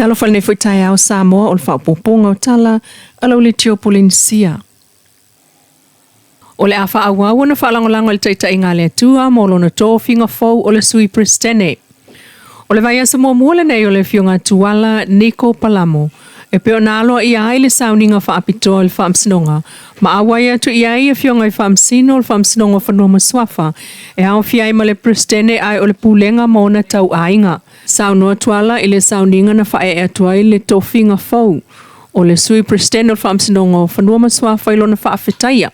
Talofa i lenei foi taeao Samoa o le faaopoopoga o tala a lau Leitio Polenisia. O le a faaauau ona faalagolago i le taitaiga a le Atua mo lona tofiga fou o le Sui Peresetene. O le vaiaso muamua lenei o le Afioga Tuala Niko Palamo e pei ona aloaia ai le sauniga faapitoa i le Faamasinoga ma auai atu i ai Afioga i Faamasino o le Faamasinoga o Fanua ma Suafa e aofia ai ma le Peresetene ae o le Pulega ma ona tauaiga. Saunoa Tuala i le sauniga na faaee atu ai le tofiga fou o le Sui Peresetene o le Faamasinoga o Fanua ma Suafa i lona faafetaia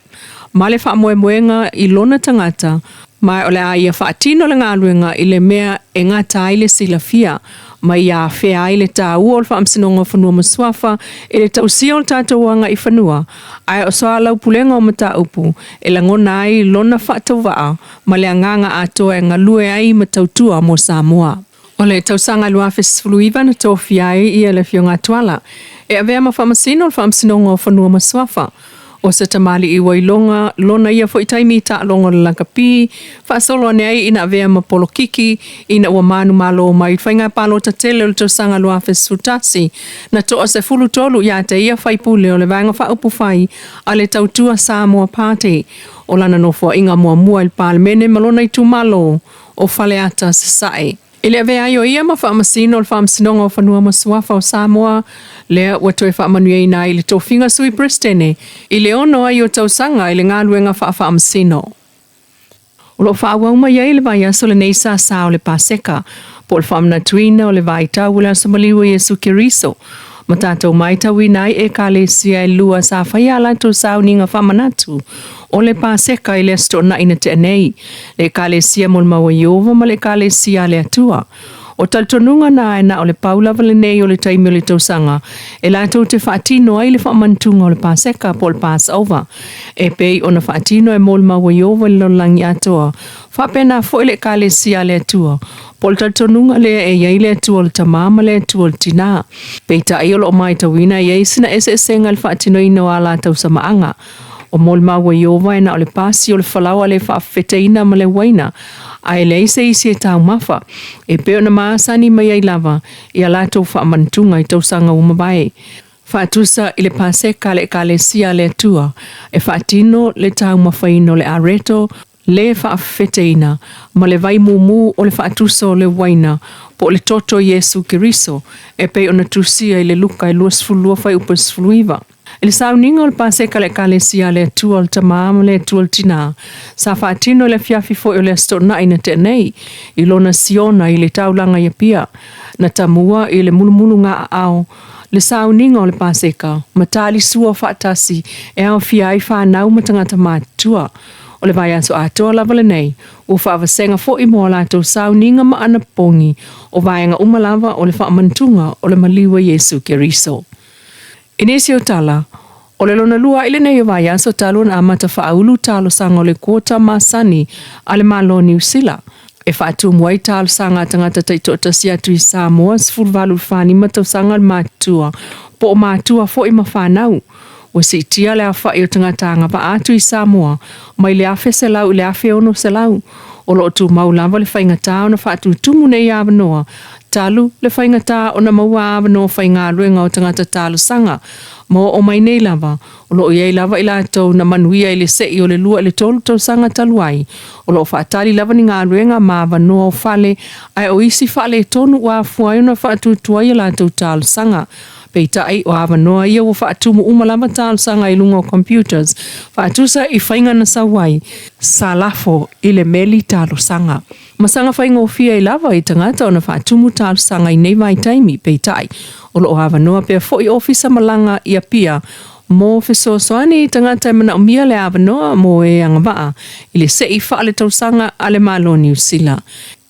ma le faamoemoega i lona tagata, ma o le a ia faatino le galuega i le mea e gata ai le silafia ma ia afea ai le taua o le Faamasinoga o Fanua ma Suafa i le tausia o le tatou agaifanua, ae o soalaupulega o mataupu e lagona ai lona faatauvaa ma le agaga atoa e galue ai ma tautua mo Samoa. O le tausaga 2019 na tofia ai ia le Afioga a Tuala e avea ma Faamasino o le Faamasinoga o Fanua ma Suafa. O se tamalii ua iloga lona ia foi taimi i taaloga o le lakapi, faasolo ane ai ina avea ma polokiki ina ua manumalo mai i faiga palota tele o le tausaga 2011, na toa 13 ia te ia faipule o le Vaega Faaupufai a le Tautua Samoa Party. O lana nofoaiga muamua i le Palemene ma lona itumalo o Faleata Sasae. I le avea ai o ia ma Faamasino o le Faamasinoga o Fanua ma Suafa o Samoa, lea ua toe faamanuiaina ai i le tofiga Sui Peresetene i le ono ai o tausaga i le galuega faafaamasino. O lo o faaauau mai ai le vaiaso lenei sasa o le Paseka, po o le faamanatuina o le vaitau o le Aso Maliu o Iesu Keriso, ma tatou matauina ai Ekalesia e lua sa faia a latou sauniga faamanatu o le Paseka i le Aso Toonai na tea nei, le Ekalesia Molimau a Ieova ma le Ekalesia a le Atua. O talitonuga na e na o le pau lava lenei o le taimi o le tausaga e latou te faatino ai le faamanatuga o le Paseka po o le Passover, e pei ona faatino e molimau a Ieova i le lalolagi atoa, faapena foi le Ekalesia a le Atua, po o le talitonuga lea e i ai le Atua o le Tama ma le Atua o le Tina. Peitai o lo o matauina e i ai sina eseesega i le faatinoina o a latou samaaga. O molimau a Ieova e na o le pasi o le falaoa le faafefeteina ma le uaina, a e leai se isi e taumafa, e pei ona masani mai ai lava i a latou faamanatuga i tausaga ua mavae. Faatusa i le Paseka a le Ekalesia a le Atua, e faatino le taumafaina o le areto le faafefeteina ma le vai mumu o le faatusa o le uaina po o le toto o Iesu Keriso e pei ona tusia i le Luka e 22 fuaiupu e 19. I le sauniga o le Paseka a le Ekalesia a le Atua o le Tama ma le Atua o le Tina, sa faatino i le afiafi foi o le Aso Toonai na tea nei, i lona Siona i le taulaga i Apia, na tamua i le mulumuluga-aao le sauniga o le Paseka ma talisua faatasi e aofia ai fanau ma tagata matutua. O le vaiaso atoa lava lenei, ua faavasega foi mo a latou sauniga ma anapogi o vaega uma lava o le faamanatuga o le maliu a Iesu Keriso. I nisi o tala, o le lona lua ai lenei o vaiaso talu ona amata faaulu talosaga o le quota masani a le Malo o Niu Sila e faatumu ai talosaga a tagata taitoatasi atu i Samoa 18 i le 45 tausaga le matutua po o matua foi ma fanau. Ua siitia le aofai o tagata agavaa atu i Samoa mai le 1,100 i le 1,600. O lo o tumau lava le faigata ona faatutumu nei avanoa talu le faigata ona maua avanoa faigaluega o tagata talosaga ma oo mai nei lava o lo o i ai lava i latou na manuia i le sei o le lua i le tolu tausaga talu ai o lo o faatali lava ni galuega ma avanoa o fale ae o isi faaletonu ua afua ai ona faatuatuai a latou talosaga. Peitai, o avanoa ia ua faatumu uma lava talosaga i luga o computers, faatusa i faiga na sau ai, sa lafo i le meli talosaga. Ma saga faigofie ai lava i tagata ona faatumu talosaga i nei vaitaimi, peitai, o lo o avanoa pea foi ofisa malaga i Apia mo fesoasoani i tagata e manaomia le avanoa mo e agavaa i le sei faaletausaga a le Malo o Niu Sila.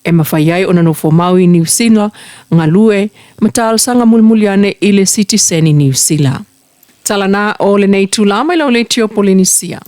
E mafai ai ona nofo mau i Niu Sila, galue, ma talosaga mulimuli ane i le sitiseni Niu Sila. Tala na o lenei itula mai lau leitio Polenisia.